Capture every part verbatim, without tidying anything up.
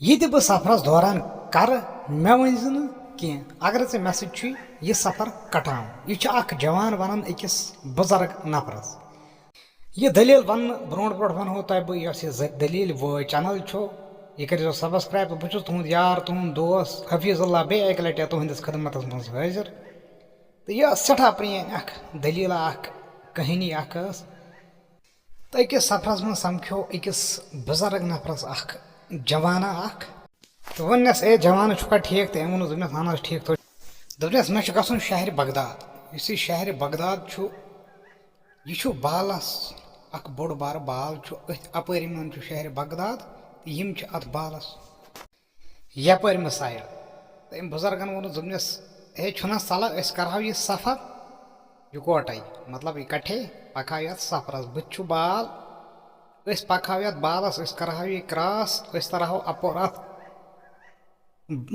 یہِ تہِ بہٕ سفرس دوران کرٕ، مےٚ ؤنۍ زِ نہٕ کینٛہہ اگر ژےٚ مےٚ سۭتۍ چھُے یہِ سفر کٹاوُن۔ یہِ چھُ اکھ جوان ونان أکِس بُزرگ نفرس۔ یہِ دٔلیٖل وننہٕ برونٛٹھ برونٛٹھ ونہو تۄہہِ بہٕ یۄس یہِ ز- دٔلیٖل وٲج چینل چھو، یہِ کٔرزیو سبسکرایب تہٕ بہٕ چھُس تُہُنٛد یار، تُہُنٛد دوست حفیظ اللہ، بیٚیہِ اکہِ لٹہِ تُہٕنٛدِس خدمتس منٛز حٲضِر۔ تہٕ یہِ ٲس سٮ۪ٹھاہ پرٛٲنۍ اکھ دٔلیٖلہ، اکھ کہانی اکھ ٲس۔ تہٕ أکِس سفرس منٛز سمکھیو أکِس بُزرگ نفرس اکھ جوانا اکھ۔ تہٕ ووٚننس، "اے جوانہٕ، چھُکھا ٹھیٖک؟" تہٕ أمۍ ووٚنُس، دوٚپنس، "اہن حظ، ٹھیٖک پٲٹھۍ۔" دوٚپنس، "مےٚ چھُ گژھُن شہرِ بغداد۔ یُس یہِ شہرِ بغداد چھُ، یہِ چھُ بالس اکھ بوٚڑ بارٕ بال چھُ، أتھۍ اپٲرۍ منٛز چھُ شہرِ بغداد، تہٕ یِم چھِ اتھ بالس یپٲرۍ مہٕ سایڈ۔" تہٕ أمۍ بُزرگن ووٚنُس، دوٚپنس، "ہے، چھُنہ صلاح، أسۍ کرہاو یہِ سفر یِکوٹے، مطلب اِکٹھے پکہاو یتھ سفرس، بہٕ تہِ چھُ بال، أسۍ پکہاو یتھ بالس، أسۍ کرہاو یہِ کراس، أسۍ ترہاو اپور اتھ،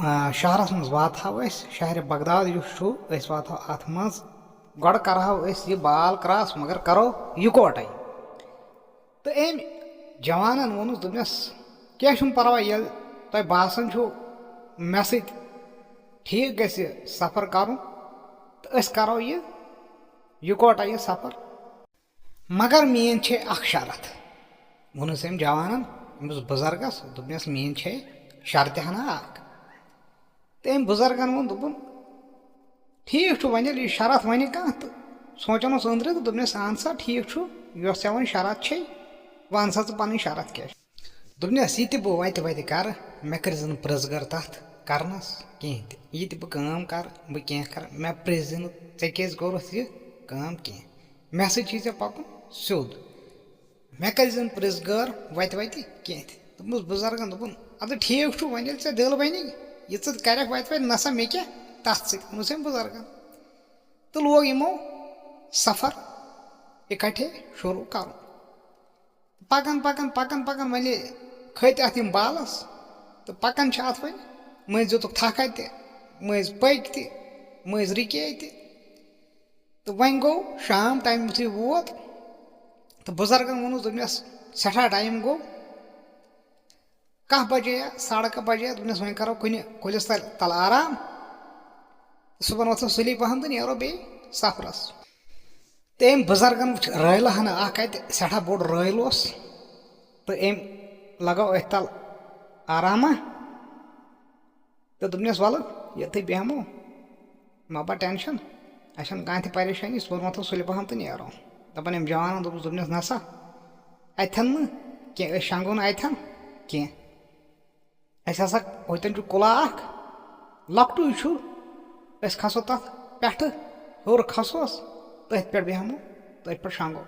آ، شہرس منٛز، واتہاو أسۍ شہرِ بغداد یُس چھُ، أسۍ واتہاو اتھ منٛز، گۄڈٕ کرہاو أسۍ یہِ بال کراس، مگر کرو یِکوٹے۔" تہٕ أمۍ جوانن ووٚنُس، دوٚپنس، "کینٛہہ چھُنہٕ پرواے، ییٚلہِ تۄہہِ باسان چھُو مےٚ سۭتۍ ٹھیٖک گژھِ سفر کرُن، تہٕ أسۍ کرو یہِ یِکوٹے یہِ سفر۔ مگر میٲنۍ چھے اکھ شرط۔" ووٚنُس أمۍ جوانن، أمِس بُزرگس، دوٚپنس، "میٲنۍ چھے شرطِ ہنا اکھ۔" تہٕ أمۍ بُزرگن ووٚن، دوٚپُن، "ٹھیٖک چھُ، وۄنۍ ییٚلہِ یہِ شرط وَنہِ کانٛہہ۔" تہٕ سونٛچان اوس أنٛدرٕ تہٕ دوٚپنس، "اہن سا، ٹھیٖک چھُ، یۄس ژےٚ وۄنۍ شرط چھے، وَن سا ژٕ پنٕنۍ شرط کیٛاہ چھِ۔" دوٚپنس، "یہِ تہِ بہٕ وَتہِ وَتہِ کَرٕ، مےٚ کٔرۍ زِ نہٕ پرٛژھ گٲر تَتھ کَرنَس کِہیٖنۍ تہِ۔ یہِ تہِ بہٕ کٲم کَرٕ، بہٕ کینٛہہ کَرٕ، مےٚ پرٛژھ زِ نہٕ ژےٚ کیٛازِ کوٚرُتھ یہِ کٲم کینٛہہ۔ مےٚ سۭتۍ چھُے ژےٚ پَکُن سیوٚد۔" مےٚ کٔرۍ زِ نہٕ پرٛژھ گٲر وَتہِ وَتہِ کینٛہہ تہِ۔ دوٚپمَس بُزرگَن، دوٚپُن، "اَدٕ ٹھیٖک چھُ، وۄنۍ ییٚلہِ ژےٚ دِل بَنی، یہِ ژٕ کَرٮ۪کھ وَتہِ وَتہِ، نَسا مےٚ کیٛاہ تَتھ سۭتۍ؟" ووٚنُس أمۍ بُزرگَن۔ تہٕ لوگ یِمو سفر اِکٹھے شروٗع کَرُن۔ پَکان، پَکان، پَکان، پَکان، وۄنۍ ییٚلہِ کھٔتۍ اَتھ یِم بالَس تہٕ پَکان چھِ اَتھ وۄنۍ، مٔنٛزۍ دِتُکھ تھَکھ اَتہِ، مٔنٛزۍ پٔکۍ تہِ، مٔنٛزۍ رُکے تہِ۔ تہٕ وۄنۍ گوٚو شام، ٹایم یُتھُے ووت تہٕ بُزرگَن ووٚنُس، دوٚپنَس، "سٮ۪ٹھاہ ٹایم گوٚو، کاہ بجے یا ساڑٕ کاہ بجے، دوٚپنَس، وۄنۍ کَرو کُنہِ کُلِس تَل، تَل آرام۔ صُبحن وۄتھو سُلی پَہَم تہٕ نیرو بیٚیہِ سفرَس۔" تہٕ أمۍ بُزرگَن وٕچھ رٲیلہٕ ہنا اَکھ اَتہِ، سٮ۪ٹھاہ بوٚڑ رٲیِل اوس، تہٕ أمۍ لگٲو أتھۍ تَل آرامہ۔ تہٕ دوٚپنَس، "وَلہٕ، ییٚتھٕے بیٚہمو، مہ بَر ٹٮ۪نشَن، اَسہِ چھَنہٕ کانٛہہ تہِ پریشٲنی، صُبحن وۄتھو سُلہِ پَہَم تہٕ نیرو۔" دَپان أمۍ جوانَن دوٚپُس، دوٚپنَس، "نہ سا، اَتھٮ۪ن نہٕ کینٛہہ، أسۍ شۄنٛگو نہٕ اَتھٮ۪ن کینٛہہ، اَسہِ ہسا ہوٚتٮ۪ن چھُ قلعہ اَکھ، لۄکٹُے چھُ، أسۍ کھسو تَتھ پٮ۪ٹھٕ، ہیوٚر کھسوس، تٔتھۍ پٮ۪ٹھ بیٚہمو، تٔتھۍ پٮ۪ٹھ شۄنٛگو۔"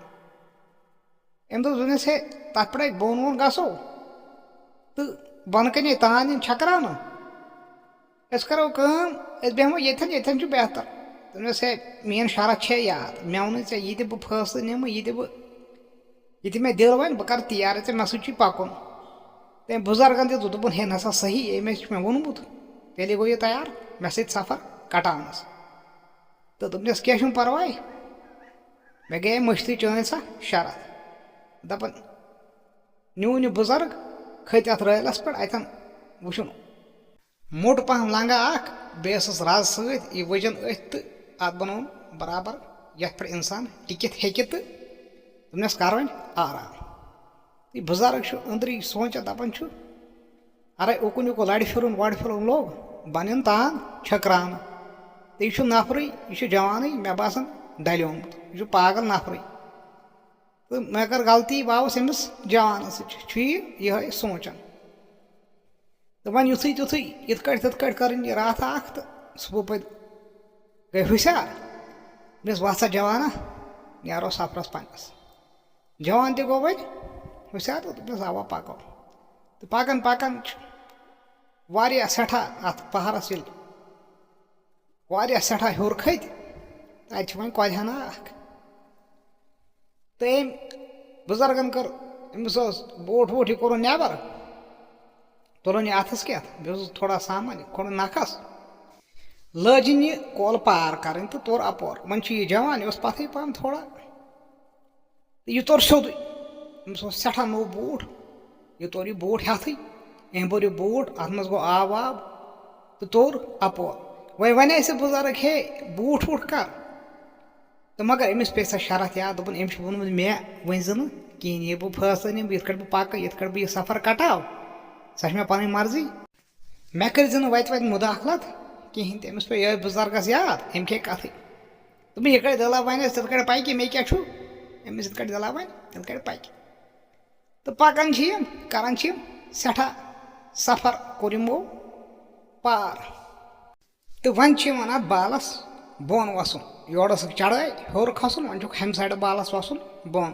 أمۍ دوٚپ، دوٚپنَس، "ہے، تَتھ پٮ۪ٹھ اَتہِ بۄن وۄن گژھو تہٕ بۄنہٕ کَنے تان یِن چھٔکراونہٕ۔ أسۍ کَرو کٲم، أسۍ بیٚہمو ییٚتھٮ۪ن، ییٚتھٮ۪ن چھُ بہتر۔" دوٚپنَس، "ہے، میٛٲنۍ شرط چھے یاد، مےٚ ووٚنُے ژےٚ، یہِ تہِ بہٕ فٲصلہٕ نِمہٕ، یہِ تہِ بہٕ، یہِ تہِ مےٚ دِل وَنہِ، بہٕ کَرٕ تی، یارٕ ژےٚ مےٚ سۭتۍ چھُے پَکُن۔" تٔمۍ بُزرگَن تہِ دوٚپ، دوٚپُن، "ہے، نہ سا صحیح، ییٚمۍ اَسہِ چھُ مےٚ ووٚنمُت، تیٚلے گوٚو یہِ تیار مےٚ سۭتۍ سفر کَٹاونَس۔" تہٕ دوٚپنَس، "کینٛہہ چھُنہٕ پَرواے، مےٚ گٔیے مٔشتٕے چٲنۍ سا شرط۔" دَپان، نیوٗن یہِ بُزرگ، کھٔتۍ اَتھ رٲیلَس پٮ۪ٹھ، اَتٮ۪ن وٕچھُن موٚٹ پَہَم لنٛگا اَکھ، بیٚیہِ ٲسٕس رَز سۭتۍ، یہِ ؤجَن أتھۍ تہٕ اَتھ بَنووُن برابر یَتھ پٮ۪ٹھ اِنسان ٹِکِتھ ہیٚکہِ تہٕ دوٚپنَس، "کَر وۄنۍ آرام۔" یہِ بُزرگ چھُ أنٛدرٕے سونٛچان، دَپان چھُ، اَرَے، اُکُن یُکُن لَرِ پھِرُن، وَرِ پھِرُن لوٚگ، بَنَن تان چھٔکراونہٕ۔ تہٕ یہِ چھُ نفرٕے، یہِ چھُ جوانٕے، مےٚ باسان، ڈَلیومُت۔ یہِ چھُ پاگل نفرٕے۔ تہٕ مےٚ کٔر غلطی، بہٕ آوُس أمِس جوانَس سۭتۍ، چھُ یہِ یِہوٚے سونٛچان۔ تہٕ وۄنۍ یُتھُے تیُتھُے یِتھ کٲٹھۍ تِتھ کٲٹھۍ کٔرٕنۍ یہِ راتھا اَکھ، تہٕ صُبحہٕ پٔتۍ گٔے ہُشار۔ دوٚپنَس، "وَتھ سا جوانا، نیرو سفرَس پنٛنِس۔" جوان تہِ گوٚو وۄنۍ ہُشار تہٕ دوٚپنَس، "اَوا، پَکو۔" تہٕ پَکان پَکان چھُ واریاہ سٮ۪ٹھاہ اَتھ پہاڑَس ییٚلہِ واریاہ سٮ۪ٹھاہ ہیوٚر کھٔتۍ، تَتہِ چھِ وۄنۍ کۄلہِ ہنا اَکھ۔ تہٕ أمۍ بُزرگَن کٔر، أمِس اوس بوٗٹھ ووٗٹھ، یہِ کوٚرُن نٮ۪بَر، تُلُن یہِ اَتھَس کٮ۪تھ، بیٚیہِ اوسُس تھوڑا سامان، یہِ کوٚڑُن نَکھَس۔ لٲجِن یہِ کۄل پار کَرٕنۍ تہٕ توٚر اَپور۔ وۄنۍ چھُ یہِ جوان، یہِ اوس پَتھٕے پَہَم تھوڑا۔ تہٕ یہِ توٚر سیوٚدُے۔ أمِس اوس سٮ۪ٹھاہ نوٚو بوٗٹھ۔ یہِ توٚر یہِ بوٗٹھ ہٮ۪تھٕے۔ أمۍ بوٚر یہِ بوٗٹھ، اَتھ منٛز گوٚو آب واب تہٕ توٚر اَپور۔ وۄنۍ وَنے سُہ بُزرٕگ، "ہے، بوٗٹھ ووٗٹھ کَر؟" تہٕ مگر أمِس پیٚیہِ سۄ شرط یاد، دوٚپُن، "أمۍ چھُ ووٚنمُت مےٚ ؤنۍ زِ نہٕ کِہیٖنۍ، یہِ بہٕ فٲصلہٕ نِمہٕ، یِتھ کٲٹھۍ بہٕ پَکہٕ، یِتھ کٲٹھۍ بہٕ یہِ سفر کَٹاو، سۄ چھِ مےٚ پَنٕنۍ مرضی۔ مےٚ کٔرۍ زِ نہٕ وَتہِ وَتہِ مُداخلت کِہیٖنۍ تہِ۔" أمِس پیٚیہِ یِہوٚے بُزرگَس یاد، أمۍ کھے کَتھٕے۔ دوٚپُن، "یہِ کَتہِ دٔلا وَنٮ۪س، تِتھ کٲٹھۍ پَکہِ، مےٚ کیٛاہ چھُ؟" أمِس یِتھ کٲٹھۍ دٔلا وَنہِ، تِتھ کٲٹھۍ پَکہِ۔ تہٕ پَکان چھِ یِم، کَران چھِ یِم سٮ۪ٹھاہ سفر کوٚر یِمو پار۔ تہٕ وۄنۍ چھِ یِوان اَتھ بالَس بۄن وَسُن۔ یورٕ ٲسٕکھ چڑٲے، ہیوٚر کھسُن، وۄنۍ چھُکھ ہُمہِ سایڈٕ بالَس وَسُن بۄن،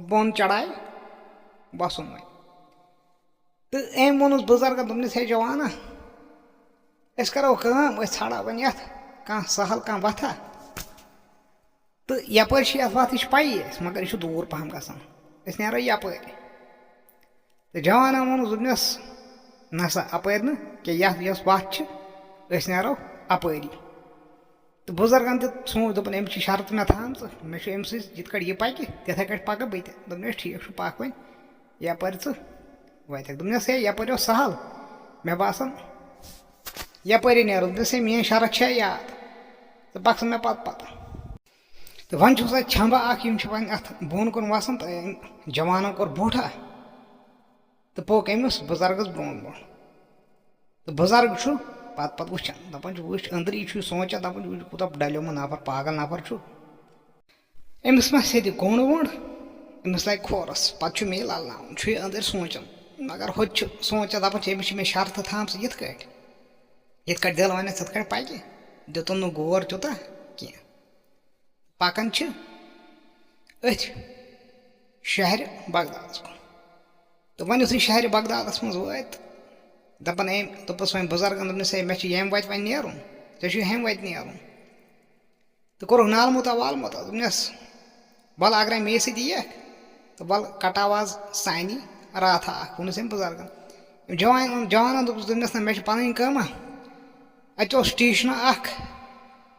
بۄن چڑاے وَسُن وۄنۍ۔ تہٕ أمۍ ووٚنُس بُزرگَن، دوٚپنَس، "ہے جوانا، أسۍ کَرو کٲم، أسۍ ژھانڈو وۄنۍ یَتھ کانٛہہ سہل کانٛہہ وَتھا۔ تہٕ یَپٲرۍ چھِ یَتھ وَتھ، یہِ چھِ پَیی اَسہِ، مگر یہِ چھُ دوٗر پَہَم گژھان۔ أسۍ نیرو یَپٲرۍ۔" تہٕ جوانَن ووٚنُس، دوٚپنَس، "نہ سا، اَپٲرۍ نہٕ کینٛہہ، یَتھ یۄس وَتھ چھِ، أسۍ نیرو اَپٲری۔" تہٕ بُزرگَن تہِ سوٗنٛچ، دوٚپُن، "أمۍ چھِ شرط مےٚ تھٲمژٕ، مےٚ چھُ أمۍ سٕنٛز یِتھ کٲٹھۍ یہِ پَکہِ، تِتھَے کٲٹھۍ پَکہٕ بہٕ تہِ۔" دوٚپنَس، "ٹھیٖک چھُ، پَکھ وۄنۍ یَپٲرۍ ژٕ وَتٮ۪کھ۔" دوٚپنَس، "ہے، یَپٲرۍ اوس سہل، مےٚ باسان، یَپٲری نیرو۔" دوٚپنَس، "ہے، میٛٲنۍ شرط چھےٚ یاد، ژٕ پَکھ ژٕ مےٚ پَتہٕ پَتہٕ۔" تہٕ وۄنۍ چھُ سُہ چھمبہٕ اَکھ، یِم چھِ وۄنۍ اَتھ بۄن کُن وَسان، تہٕ أمۍ جوانَن کوٚر بوٚٹھ اَکھ تہٕ پوٚک أمِس بُزرگَس برونٛٹھ برونٛٹھ۔ تہٕ بُزرگ چھُ پَتہٕ پَتہٕ وٕچھان، دَپان چھُ، "وٕچھ، أنٛدری چھُ یہِ سونٛچان، دَپان چھُ، وٕچھ، یہِ کوٗتاہ ڈَلیومُت نفر، پاگل نفر چھُ۔ أمِس ما سیٚدِ گوٚنٛڈ ووٚنٛڈ، أمِس لَگہِ کھورَس، پَتہٕ چھُ مے لَلناوُن۔" چھُ یہِ أنٛدٕرۍ سونٛچان، مگر ہُتہِ چھُ سونٛچان، دَپان چھُ، "أمِس چھِ مےٚ شرطہٕ تھٲمژٕ یِتھ کٲٹھۍ، یِتھ کٲٹھۍ دِل وَنٮ۪س، تِتھ کٲٹھۍ پَکہِ۔" دیُتُن نہٕ غور تیوٗتاہ کینٛہہ۔ پَکان چھِ أتھۍ شہرِ بغدادَس کُن۔ تہٕ وۄنۍ یُتھُے شہرِ بغدادَس منٛز وٲتۍ، دَپان أمۍ، دوٚپُس وۄنۍ بُزرگَن، دوٚپنَس، "ہے، مےٚ چھُ ییٚمہِ وَتہِ وۄنۍ نیرُن، ژےٚ چھُے ہُمہِ وَتہِ نیرُن۔" تہٕ کوٚرُکھ نالہٕ موٚتا والہٕ موٚتا، دوٚپنَس، "وَلہٕ اگرَے مے سۭتۍ یِیَکھ، تہٕ وَلہٕ کَٹاو آز سانی راتھا اَکھ۔" ووٚنُس أمۍ بُزرگَن۔ جوان، جوانَن دوٚپُس، دوٚپنَس، "نہ، مےٚ چھِ پَنٕنۍ کٲمہ۔" اَتہِ اوس ٹیشنہٕ اَکھ،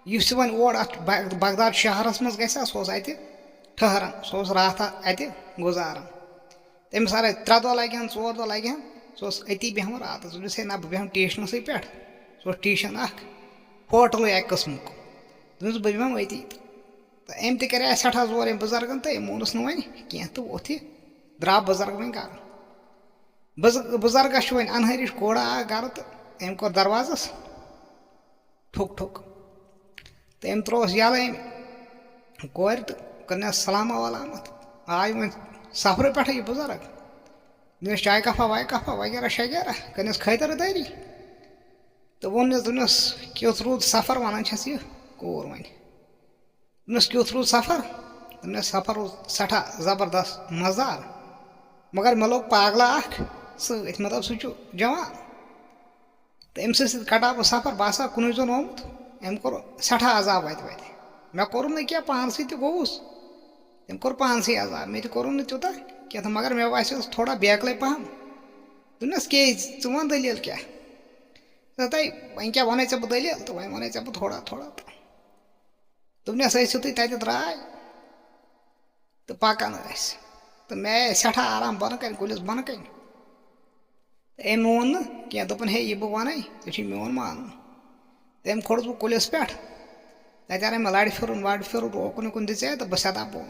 یُس تہِ وۄنۍ اور اَتھ بغ-، بغداد شہرَس منٛز گژھِ ہا، سُہ اوس اَتہِ ٹھٔہران، سُہ اوس راتھا اَتہِ گُزاران۔ تٔمِس اَگَرے ترٛےٚ دۄہ لَگہِ ہَن، ژور دۄہ لَگہِ ہَن، سُہ اوس أتی بیٚہوان راتَس۔ دوٚپنَس، "ہے نہ، بہٕ بیٚہمہٕ ٹیشنَسٕے پٮ۪ٹھ۔" سُہ اوس ٹیشن اَکھ، ہوٹلٕے اَکہِ قٕسمُک۔ دوٚپنَس، "بہٕ بیٚہمہٕ أتی۔" تہٕ أمۍ تہِ کَرے اَسہِ سٮ۪ٹھاہ زور أمۍ بُزرگَن، تہٕ أمۍ مونُس نہٕ وۄنۍ کینٛہہ تہٕ ووٚتھ یہِ، درٛاو بُزرگ وۄنۍ گَرٕ۔ بُز-، بُزرگَس چھُ وۄنۍ اَنہٲرِش کوڑا اَکھ گَرٕ، تہٕ أمۍ کوٚر دروازَس ٹھُک ٹھُک۔ تہٕ أمۍ ترٛووُس یَلہٕ أمۍ کورِ تہٕ کٔرنَس سلامہ ولامہ۔ آے وۄنۍ سفرٕ پٮ۪ٹھٕ یہِ بُزرگ، دِنَس چاے کَپا واے کَپا وغیرہ شغیرہ، کٔرنَس خٲطردٲری۔ تہٕ ووٚننَس، دوٚپنَس، "کیُتھ روٗد سفر؟" وَنان چھَس یہِ کوٗر وۄنۍ۔ دوٚپنَس، "کیُتھ روٗد سفر؟" دوٚپنَس، "سفر روٗد سٮ۪ٹھاہ زبردست، مَزٕدار، مگر مےٚ لوٚگ پاگلا اَکھ سۭتۍ، مطلب، سُہ چھُ جوان، تہٕ أمۍ سٕنٛدِ سۭتۍ کَٹاو بہٕ سفر، بہٕ آسہٕ ہا کُنُے زوٚن آمُت۔" أمۍ کوٚر سٮ۪ٹھاہ عذاب وَتہِ وَتہِ۔ مےٚ کوٚرُن نہٕ کینٛہہ، پانسٕے تہِ گوٚوُس۔ تٔمۍ کوٚر پانسٕے عذاب، مےٚ تہِ کوٚرُن نہٕ تیوٗتاہ کینٛہہ، تہٕ مگر مےٚ باسیٚو سُہ تھوڑا بیکلٕے پَہَم۔ دوٚپنَس، "کیٛازِ؟ ژٕ وَن دٔلیٖل کیٛاہ؟" "نہ تۄہہِ، وۄنۍ کیٛاہ وَنَے ژےٚ بہٕ دٔلیٖل، تہٕ وۄنۍ وَنَے ژےٚ بہٕ تھوڑا تھوڑا تہٕ۔" دوٚپنَس، أسۍ یُتھُے تَتہِ درٛاے تہٕ پَکان ٲسۍ، تہٕ مےٚ آے سٮ۪ٹھاہ آرام بۄنہٕ کَنہِ، کُلِس بۄنہٕ کَنہِ۔ تہٕ أمۍ مون نہٕ کینٛہہ، دوٚپُن، "ہے، یہِ بہٕ وَنَے، ژےٚ چھُے میون مانُن۔" تٔمۍ کھوٚتُس بہٕ کُلِس پٮ۪ٹھ، تَتہِ آرے مےٚ لَرِ پھِرُن وَرِ پھِرُن، اوکُن یِکُن دِژے تہٕ بہٕ سیٚداہ بۄن۔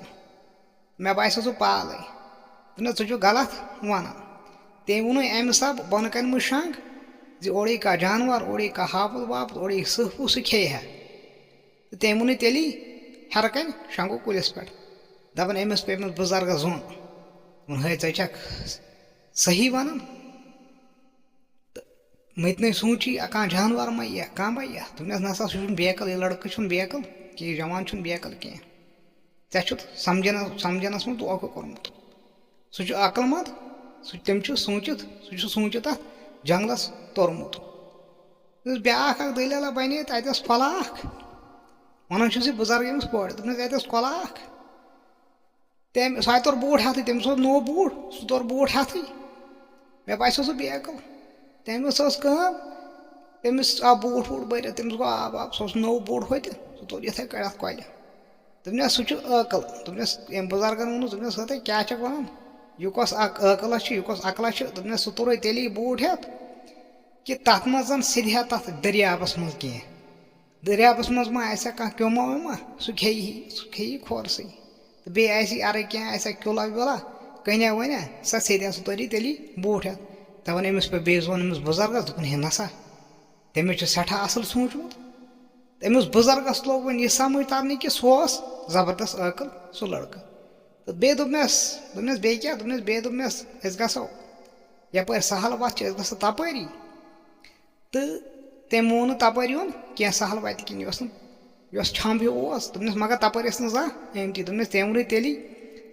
مےٚ باسیٚو سُہ پالٕے۔ دوٚپنَس، "ژٕ چھُکھ غلط وَنان۔" تٔمۍ ووٚنُے اَمہِ حساب بۄنہٕ کَنہِ منٛز شنٛگ زِ اورٕ یی کانٛہہ جانوَر، اورٕ یی کانٛہہ ہاپُت واپُت، اورٕ یی سٕہہ پُہ، سُہ کھیٚیہِ ہا۔ تہٕ تٔمۍ ووٚنُے تیٚلی ہیٚرٕ کَنہِ شنٛگو کُلِس پٮ۪ٹھ۔ دَپان أمِس پیٚیہِ أمِس بُزرگَس زوٚن۔ دوٚپُن، "ہے، ژٕ چھَکھ صحیح وَنان؟" تہٕ مےٚ تہِ نَے سوٗنٛچی، کانٛہہ جانوَر ما یِیَکھ، کانٛہہ ما یِیَکھ۔ دوٚپنَس، "نہ سا، سُہ چھُنہٕ بیکٕل، یہِ لٔڑکہٕ چھُنہٕ بیکٕل کینٛہہ، یہِ جوان چھُنہٕ بیکٕل کینٛہہ۔ ژےٚ چھُتھ سَمجھنَس، سَمجھنَس منٛز دھوکہٕ کوٚرمُت۔ سُہ چھُ عقل مَنٛد، سُہ، تٔمۍ چھُ سوٗنٛچِتھ، سُہ چھُ سوٗنٛچِتھ اَتھ جنٛگلَس توٚرمُت۔" یُس بیٛاکھ اَکھ دٔلیٖلہ بَنے، تَتہِ ٲس کۄلہٕ اَکھ۔ وَنان چھُس یہِ بُزرگ أمِس پورِ۔ دوٚپنَس، "اَتہِ ٲس کۄلہٕ اَکھ۔" تٔمۍ، سُہ ہا توٚر بوٗٹھ ہٮ۪تھٕے، تٔمِس اوس نوٚو بوٗٹھ، سُہ توٚر بوٗٹھ ہٮ۪تھٕے۔ مےٚ باسیٚو سُہ بیکٕل۔ تٔمِس ٲس کٲم، تٔمِس آو بوٗٹھ ووٗٹھ بٔرِتھ، تٔمِس گوٚو آب واب، سُہ اوس نوٚو بوٗٹھ ہوٚتہِ، سُہ توٚر یِتھَے کٲٹھۍ اَتھ کۄلہِ۔ دوٚپنَس، "سُہ چھُ عٲقٕل۔" دوٚپنَس، أمۍ بُزرگَن ووٚنُس، دوٚپنَس، "ہتا کیٛاہ چھَکھ وَنان؟" یہِ کۄس اَکھ عٲقلہ چھِ، یہِ کۄس عقلہ چھِ؟ دوٚپنَس، سُہ توٚرُے تیٚلی بوٗٹھ ہٮ۪تھ کہِ تَتھ منٛز زَن سیٚدِ ہا تَتھ دٔریابَس منٛز کینٛہہ۔ دٔریابَس منٛز ما آسہِ ہا کانٛہہ کیوٚما ویوٚما، سُہ کھیٚیہِ ہی، سُہ کھیٚیہِ کھورسٕے۔ تہٕ بیٚیہِ آسہِ یہِ اَرٕ کینٛہہ، آسہِ ہا کیُلا ویُلا، کَنیا وَنیا، سۄ سیٚدِ ہا سُہ توٚرِ تیٚلی بوٗٹھ ہٮ۪تھ۔ دَپان أمِس پے-، بیٚیہِ زوٚن أمِس بُزرگَس، دوٚپُن، ہے نَسا، تٔمِس چھُ سٮ۪ٹھاہ اَصٕل سوٗنٛچمُت۔ تٔمِس بُزرگَس لوٚگ وۄنۍ یہِ سَمٕجھ تَرنہِ کہِ سُہ اوس زبردست عٲقل سُہ لٔڑکہٕ۔ تہٕ بیٚیہِ دوٚپنَس، دوٚپنَس، "بیٚیہِ کیٛاہ؟" دوٚپنَس، "بیٚیہِ دوٚپنَس، أسۍ گژھو یَپٲرۍ سہل وَتھ چھِ، أسۍ گژھو تَپٲری۔" تہٕ تٔمۍ مون نہٕ تَپٲرۍ یُن کینٛہہ، سہل وَتہِ کِنۍ یۄس نہٕ، یۄس چھَمب ہیوٗ اوس۔ دوٚپنَس، "مگر تَپٲرۍ ٲسۍ نہٕ زانٛہہ آمتی۔" دوٚپنَس، "تٔمۍ ووٚنُے تیٚلی،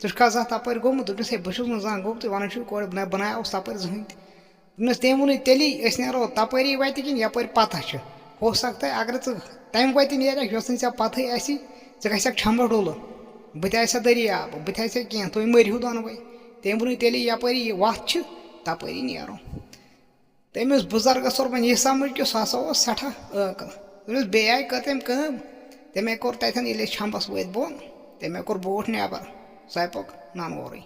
ژٕ چھُکھا زانٛہہ تَپٲرۍ گوٚمُت؟" دوٚپنَس، "ہے، بہٕ چھُس نہٕ زانٛہہ گوٚمتُے، وَنان چھُ کورِ، بہٕ نہ، بہٕ نہ آوُس تَپٲرۍ زٕہٕنۍ تہِ۔" دوٚپنَس، "تٔمۍ ووٚنُے تیٚلی، أسۍ نیرو تَپٲری وَتہِ کِنۍ یَپٲرۍ پَتہ چھِ۔ ہو سکتا ہے اگر ژٕ تَمہِ وَتہِ نیرَکھ، یۄس نہٕ ژےٚ پَتہٕے آسی، ژٕ گژھکھ چھَمبَس ڈُلہٕ، بہٕ تہِ آسہِ ہا دٔریاب، بہٕ تہِ آسہِ ہا کینٛہہ، تُہۍ مٔرۍ ہِو دۄنوَے۔" تٔمۍ ووٚنُے تیٚلی، یَپٲری یہِ وَتھ چھِ، تَپٲری نیرو۔ تٔمِس بُزرگَس توٚر وۄنۍ یہِ سَمٕجھ کہِ سُہ ہسا اوس سٮ۪ٹھاہ عٲقل۔ دوٚپنَس، بیٚیہِ آیہِ کٔر تٔمۍ کٲم، تٔمۍ کوٚر تَتٮ۪ن، ییٚلہِ أسۍ چھَمبَس وٲتۍ بۄن، تٔمۍ کوٚر بوٗٹھ نٮ۪بَر، سُہ پوٚک نَنہٕ وورٕے۔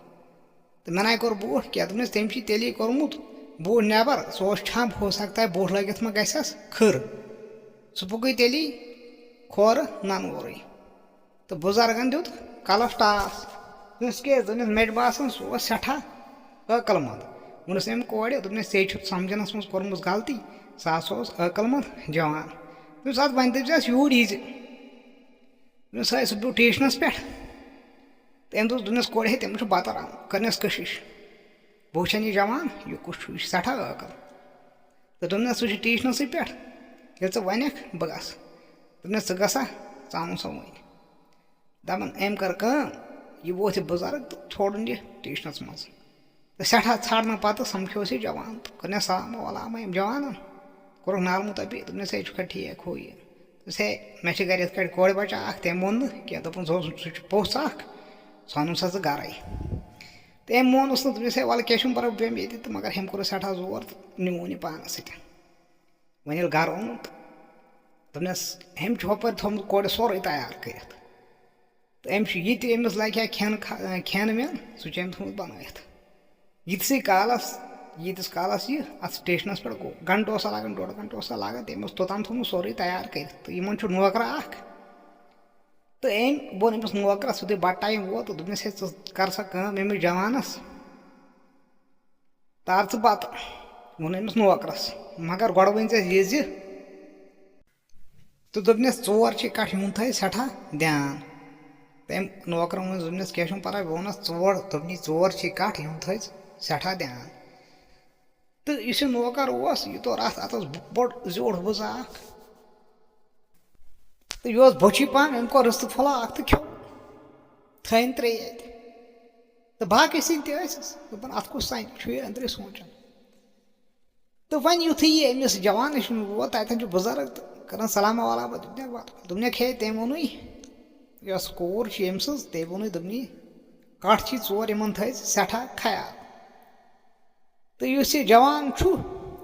تہٕ مےٚ نَے کوٚر بوٗٹھ کینٛہہ۔ دوٚپنَس، تٔمۍ چھُے تیٚلی کوٚرمُت بوٗٹھ نٮ۪بَر، سُہ اوس چھَمب، ہو سکتا ہے بوٗٹھ لٲگِتھ ما گژھٮ۪س کھٕر۔ سُہ پوٚکُے تیٚلی کھورٕ نَنہٕ وورٕے۔ تہٕ بُزرگَن دیُت کَلَس ٹاس۔ دوٚپنَس، کیٛازِ؟ دوٚپنَس، مےٚ چھُ باسان، سُہ اوس سٮ۪ٹھاہ عٲقل مَنٛد۔ ووٚنُس أمۍ کورِ، دوٚپنَس، ژےٚ چھُتھ سَمجھنَس منٛز کوٚرمُت غلطی، سُہ ہسا اوس عٲقل مَنٛد جوان۔ دوٚپنَس، اَدٕ وۄنۍ دٔپۍزٮ۪س یوٗرۍ ییٖزِ۔ دوٚپنَس، ہے، سُہ پیوٚو ٹیشنَس پٮ۪ٹھ۔ تٔمۍ دوٚپ، دوٚپنَس، کورِ، ہے، تٔمِس چھُ بَتہٕ رَنُن، کٔرنَس کٔشِش۔ بہٕ وٕچھَن یہِ جوان، یہِ کُس چھُ، یہِ چھُ سٮ۪ٹھاہ عٲقل۔ تہٕ دوٚپنَس، سُہ چھُ ٹیشنَسٕے پٮ۪ٹھ، ییٚلہِ ژٕ وَنَکھ، بہٕ گژھٕ۔ دوٚپنَس، ژٕ گژھا؟ ژٕ اَنُن سا وۄنۍ۔ دَپان، أمۍ کٔر کٲم، یہِ ووت یہِ بُزرگ تہٕ ژھوڑُن یہِ ٹیشنَس منٛز۔ تہٕ سٮ۪ٹھاہ ژھانٛڈنہٕ پَتہٕ سَمکھیوس یہِ جوان تہٕ کوٚرنَس سلامہ ولامہ أمۍ جوانَن۔ کوٚرُکھ نالہٕ مُطٲبِق، دوٚپنَس، ہے، ژٕ چھُکھا ٹھیٖک، ہُہ یہِ؟ دوٚپنَس، ہے، مےٚ چھِ گَرِ یِتھ کٲٹھۍ کورِ بَچہٕ اَکھ، تٔمۍ ووٚن نہٕ کینٛہہ، دوٚپُن، سُہ اوس، سُہ چھُ پوٚژھ اَکھ، سُہ اَنُن سا ژٕ گَرَے۔ تٔمۍ مونُس نہٕ، دوٚپنَس، ہے، وَلہٕ کینٛہہ چھُنہٕ پَرواے، بہٕ بیٚہمہٕ ییٚتہِ تہٕ، مگر أمۍ کوٚرُس سٮ۪ٹھاہ زور تہٕ نیوٗن یہِ پانَس سۭتۍ۔ وۄنۍ ییٚلہِ گَرٕ اوٚن تہٕ دوٚپنَس، أمۍ چھُ ہُپٲرۍ تھوٚمُت کورِ سورُے تیار کٔرِتھ۔ تہٕ أمۍ چھُ یہِ تہِ، أمِس لَگہِ ہا کھٮ۪ن کھا-، کھٮ۪ن وٮ۪ن، سُہ چھُ أمۍ تھوٚمُت بَنٲیِتھ۔ ییٖتسٕے کالَس، ییٖتِس کالَس یہِ اَتھ سٹیشنَس پٮ۪ٹھ گوٚو، گھنٹہٕ اوسا لَگان، ڈۄڈ گھنٹہٕ اوسا لَگان، تٔمۍ اوس توٚتام تھوٚمُت سورُے تیار کٔرِتھ۔ تہٕ یِمَن چھُ نوکرا اَکھ، تہٕ أمۍ ووٚن أمِس نوکرَس، یُتھُے بَتہٕ ٹایم ووت، تہٕ دوٚپنَس، ہے، ژٕ کَر سا کٲم أمِس جوانَس، تار ژٕ بَتہٕ، ووٚن أمِس نوکرَس، مگر گۄڈٕ ؤنۍ زٮ۪س یہِ زِ، تہٕ دوٚپنَس، ژور چھِ کَٹھ، یِہُنٛد تھٲیِو سٮ۪ٹھاہ دیان۔ تٔمۍ نوکرَن ووٚن، دوٚپنَس، کینٛہہ چھُنہٕ پَرواے، بہٕ وَنَس ژور، دوٚپنَے، ژور چھِ کَٹھ، یِہُنٛد تھٲیِو سٮ۪ٹھاہ دیان۔ تہٕ یُس یہِ نوکر اوس، یہِ توٚر اَتھ، اَتھ اوس بوٚڑ زیوٗٹھ بُزٕ اَکھ۔ تہٕ یہِ اوس بۄچھِ پَہَم، أمۍ کوٚر رِستہٕ پھوٚلہ اَکھ تہٕ کھیوٚو۔ تھٲیِن ترٛیٚیہِ اَتہِ۔ تہٕ باقٕے سِنۍ تہِ ٲسِس۔ دوٚپُن، اَتھ کُس سَنہِ؟ چھُ یہِ أنٛدرٕ سونٛچان۔ تہٕ وۄنۍ یُتھُے یہِ أمِس جوانَس نِش ووت، تَتٮ۪ن چھُ بُزرگ تہٕ کَران سلامہ ولامہ، دوٚپنَکھ، وَلہٕ۔ دوٚپنَکھ، ہے، تٔمۍ ووٚنُے، یۄس کوٗر چھِ أمۍ سٕنٛز، تٔمۍ ووٚنُے، دوٚپنَے، کَٹھ چھِ ژور، یِمَن تھٲیِو سٮ۪ٹھاہ خیال۔ تہٕ یُس یہِ جوان چھُ،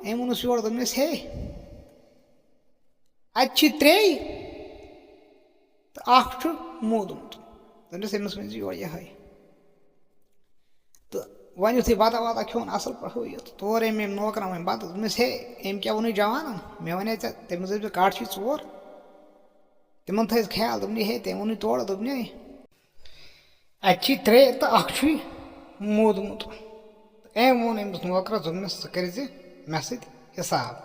أمۍ ووٚنُس یورٕ، دوٚپنَس، ہے، اَتہِ چھِ ترٛے تہٕ اَکھ چھُ موٗدمُت۔ دوٚپنَس، أمِس ؤنۍ زِ یورٕ یِہوٚے۔ تہٕ وۄنۍ یُتھُے بَتہٕ وَتہٕ کھیوٚن اَصٕل پٲٹھۍ ہُہ یہِ، تہٕ تورٕ أمۍ، أمۍ نوکرَن وۄنۍ بَتہٕ، دوٚپنَس، ہے، أمۍ کیٛاہ ووٚنُے جوانَن؟ مےٚ وَنے ژےٚ، تٔمِس ٲسۍ مےٚ کَٹھ چھِ ژور، تِمَن تھٲیِز خیال۔ دوٚپنَے، ہے، تٔمۍ ووٚنُے تورٕ، دوٚپنَے، اَتہِ چھِ ترٛےٚ تہٕ اَکھ چھُے موٗدمُت۔ تہٕ أمۍ ووٚن أمِس نوکرَس، دوٚپنَس، ژٕ کٔرۍ زِ مےٚ سۭتۍ حِساب۔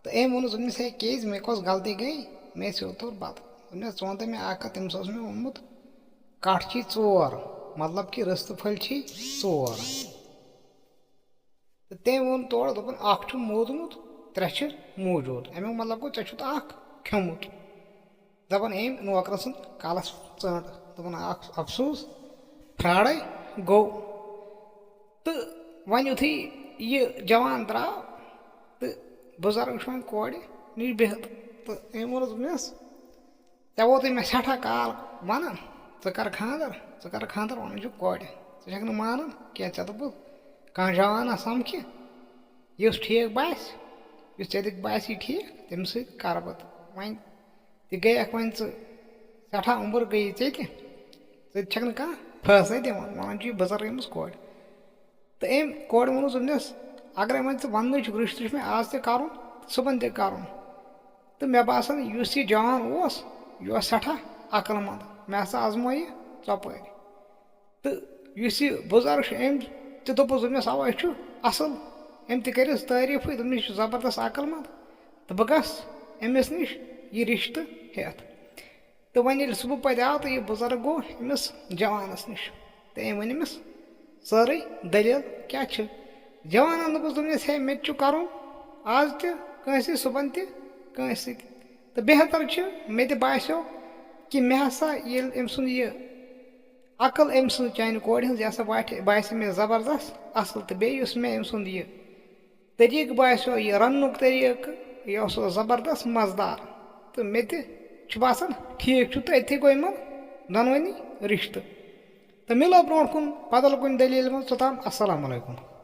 تہٕ أمۍ ووٚنُس، دوٚپنَس، ہے، کیٛازِ؟ مےٚ کۄس غلطی گٔے؟ مےٚ ژےٚ توٚر بَتہٕ۔ دوٚپنَس، ژٕ وَن تہٕ مےٚ اَکھ کَتھ، تٔمِس اوس مےٚ ووٚنمُت، کَٹھ چھی ژور، مطلب کہِ رِستہٕ پھٔلۍ چھی ژور۔ تہٕ تٔمۍ ووٚن تورٕ، دوٚپُن، اَکھ چھُ موٗدمُت، ترٛےٚ چھِ موٗجوٗد۔ اَمیُک مطلب گوٚو، ژےٚ چھُتھ اَکھ کھیوٚمُت۔ دَپان أمۍ نوکرَن سُنٛد کَلَس ژٔٹ۔ دوٚپُن، اَکھ اَفسوٗس، فرٛاڈَے گوٚو۔ تہٕ وۄنۍ یُتھُے یہِ جوان درٛاو، تہٕ بُزرگ چھُ وۄنۍ کورِ نِش بِہِتھ، تہٕ أمۍ ووٚنُس، دوٚپنَس، ژےٚ ووتُے مےٚ سٮ۪ٹھاہ کال وَنان، ژٕ کَر خانٛدَر، ژٕ کَر خانٛدَر، وَنان چھُ کورِ۔ ژٕ چھَکھ نہٕ مانان کینٛہہ، ژےٚ دوٚپُتھ، کانٛہہ جوان آسہٕ سَمکھِ، یُس ٹھیٖک باسہِ، یُس ژےٚ تہِ باسہِ یہِ ٹھیٖک، تٔمِس سۭتۍ کَرٕ بہٕ۔ تہٕ وۄنۍ تہِ گٔیَکھ وۄنۍ ژٕ، سٮ۪ٹھاہ عُمر گٔیی ژےٚ تہِ، ژٕ تہِ چھَکھ نہٕ کانٛہہ فٲصلَے دِوان، وَنان چھُ یہِ بُزرگ أمِس کورِ۔ تہٕ أمۍ کورِ ووٚنُس، دوٚپنَس، اگرے وۄنۍ ژٕ وَننٕے چھُکھ، رِشتہٕ چھُ مےٚ آز تہِ کَرُن تہٕ صُبحن تہِ کَرُن۔ تہٕ مےٚ باسان، یُس یہِ جوان اوس، یہِ اوس سٮ۪ٹھاہ عقل مند۔ مےٚ ہسا آزمو یہِ ژۄپٲرۍ۔ تہٕ یُس یہِ بُزرگ چھُ، أمۍ تہِ دوٚپُس، دوٚپنَس، اَوا، یہِ چھُ اَصٕل۔ أمۍ تہِ کٔرِس تعٲریٖفٕے، دوٚپنَس، یہِ چھُ زبردست عقل مند۔ تہٕ بہٕ گژھٕ أمِس نِش یہِ رِشتہٕ ہٮ۪تھ۔ تہٕ وۄنۍ ییٚلہِ صُبحُک پَتہٕ آو تہٕ یہِ بُزرگ گوٚو أمِس جوانَس نِش۔ تہٕ أمۍ ؤنۍ أمِس سٲرٕے دٔلیٖل کیٛاہ چھِ۔ جوانَن دوٚپُس، دوٚپنَس، ہے، مےٚ تہِ چھُ کَرُن آز تہِ کٲنٛسہِ، صُبحن تہِ کٲنٛسہِ سۭتۍ۔ تہٕ بہتر چھُ، مےٚ تہِ باسیو کہِ مےٚ ہسا ییٚلہِ أمۍ سُنٛد یہِ عقل، أمۍ سٕنٛز، چانہِ کورِ ہٕنٛز، یہِ ہسا باسہِ، باسہِ مےٚ زبردست اَصٕل۔ تہٕ بیٚیہِ یُس مےٚ أمۍ سُنٛد یہِ طریٖقہٕ باسیو، یہِ رَننُک طریٖقہٕ، یہِ اوس زبردست مَزٕدار۔ تہٕ مےٚ تہِ چھُ باسان، ٹھیٖک چھُ، تہٕ أتھی گوٚو یِمَن دۄنوٕنی رِشتہٕ۔ تہٕ مِلو برونٛٹھ کُن بدل کُنہِ دٔلیٖلہِ منٛز۔ توٚتام السلام علیکم۔